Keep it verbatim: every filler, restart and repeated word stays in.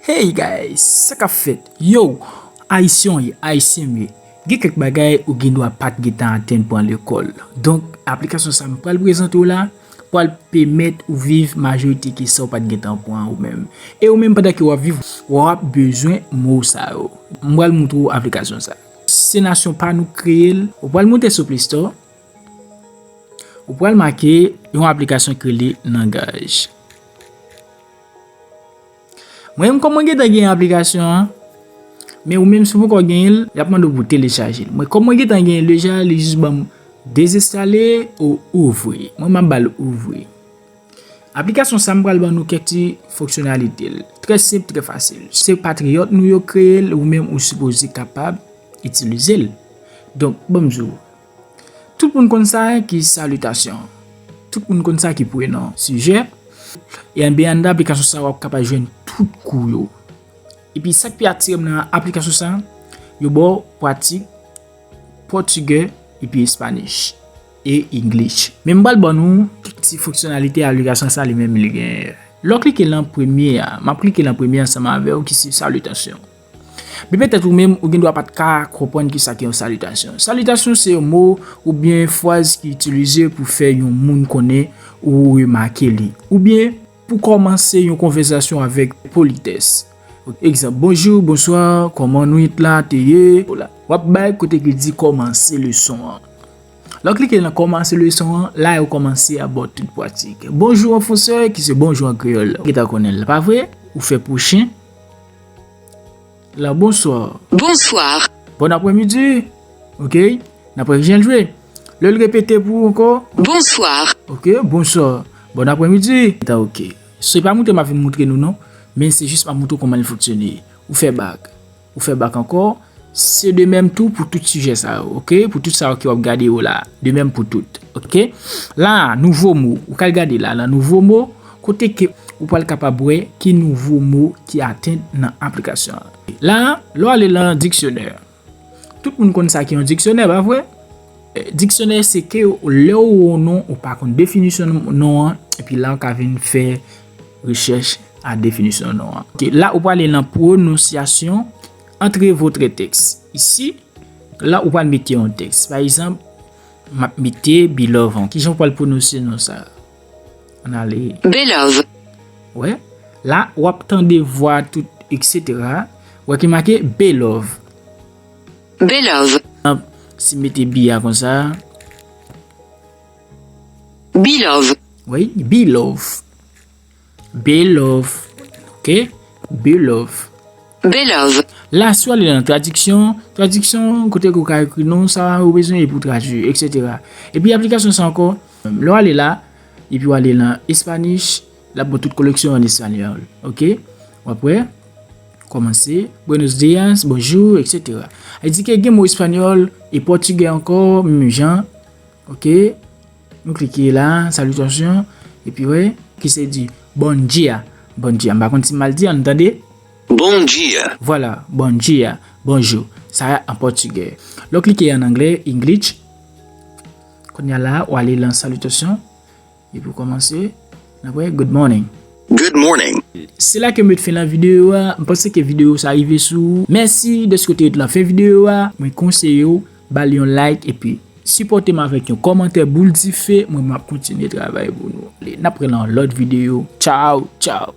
Hey guys, sa k ap fèt? Yo, Ayisyen w ye, Ayisyen m ye. Gen kèk bagay ou gen dwa pa t gentan atenn pran lekòl. Donk, aplikasyon sa m pral prezante w la, pral pèmèt ou viv majorite ke sa w pa t gentan pran ou menm. E ou menm pandan ke w ap viv, w ap bezwen mo sa yo. M pral montre w aplikasyon sa. Se nasyon pa nou k kreye l. Ou pral monte sou Play Store. Ou pral make yon aplikasyon ki rele Langaj. Mwen menm kòm mwen gentan gen aplikasyon an, men ou menm si w poko genyen l, y ap mande w pou telechaje l. Mwen kòm mwen gentan genyen l deja, li jis ban m dezenstale ou ouvri. Mwen m ap ba l ouvri. Aplikasyon sa m pral ban nou kèk ti fonksyonalite l. Trè senp, trè fasil. Se patriyòt nou yo kreye l, ou menm ou sipoze kapab itilize l. Donk, ban m di w, tout moun konn sa ki salitasyon. Tout moun konn sa ki prenon, sijè. E anben anndan aplikasyon sa w ap kapab jwenn tout kou yo. Epi sa k pi atire m nan aplikasyon sa, yo ba w pratik pòtigè epi espanish e English. Men m pral ban nou kèk ti fonksyonalite aplikasyon sa li menm li genyen. Lè w klike nan premye a, m ap klike nan premye ansanm avè w ki se salitasyon. Men petèt ou menm ou gen dwa pa t ka konprann kisa ki yon salitasyon. Salitasyon se yon mo oubyen fraz ki itilize pou fè yon moun konnen ou remake li, oubyen pou kòmanse yon konvèsasyon avèk politès. Egzanp, bonjou, bonswa, kòman nou yet la, te ye? W ap bay kote ki di kòmanse leson an. Lè w klike nan kòmanse leson an, la yo kòmanse ap ba w tout pratik. Bonjou an fransè, ki se bonjou an kreyòl. Ou gentan konnen l, pa vre? Ou fè pwochen. La, bonsoir. Bonsoir. Bon apremidi. Ok? N ap wè kijan l jwe. Lè l repete pou ou ankò. Bonsoir. Ok, bonsoir. Bon apremidi. Ta ok. Se pa montre m ap vin montre nou non, men se jis m ap montre w kòman l fonksyone. Ou fè bak. Ou fè bak ankò. Se de menm tou pou tout sijè sa yo, ok? Pou tout sa yo ke w ap gade yo la. De menm pou tout, ok? La, nouvo mo. Ou ka al gade la, nan nouvo mo, kote ke ou pral kapab wè ki nouvo mo ki atenn nan aplikasyon an. La, lè w ale nan diksyonè. Tout moun konn sa ki yon diksyonè, pa vre? Eh, diksyonè se ke lè w wè yon non, ou pa konn definisyon non an, epi la w ka vin fè rechèch a definisyon non an. Ok, la ou prale nan pwononsyasyon, entrez votre texte. Isi, la ou pral mete yon tèks. Pa egzanp, m ap mete Beloved. Kijan ou pral pwononse non sa? Ann ale. Beloved. Wè, la w ap tande vwa tout, et cetera. Wè ki make Beloved. Beloved. Si m mete B a konsa. Beloved. Wi, Beloved. Beloved. Ok? Beloved. Beloved. La, si w ale nan tradiksyon, tradiksyon, kote ke w ka ekri non sa ou bezwen epi w tradui, et cetera. Epi aplikasyon sa ankò, lè w ale la, epi w ale nan Espanish, l ap ba w tout koleksyon an espanyòl. Ok? W ap wè, kòmanse, buenos días, bonjou, et cetera. Li di ke gen mo espanyòl e pòtigè ankò, menm jan. Ok? Nou klike la, salitasyon, epi wè, ki se di, bom dia. Bom dia. M pa konn si m mal di, ann tande. Bom dia. Vwala, bom dia, bonjou. Sa a an pòtigè. Lè w klike an anglè, English, kounye a la, w ale lan salitasyon, epi w kòmanse, n ap wè, good morning. Good morning. Se la ke m met fen lan videyo a. M panse ke videyo sa rive sou ou. Mèsi dèske w te ret lan fen videyo a. Mwen konseye w, ba l yon like, epi sipòte m avèk yon kòmantè boul dife. Mwen, m ap kontinye travay pou nou. N ap wè lan lòt videyo. Tchaw, tchaw.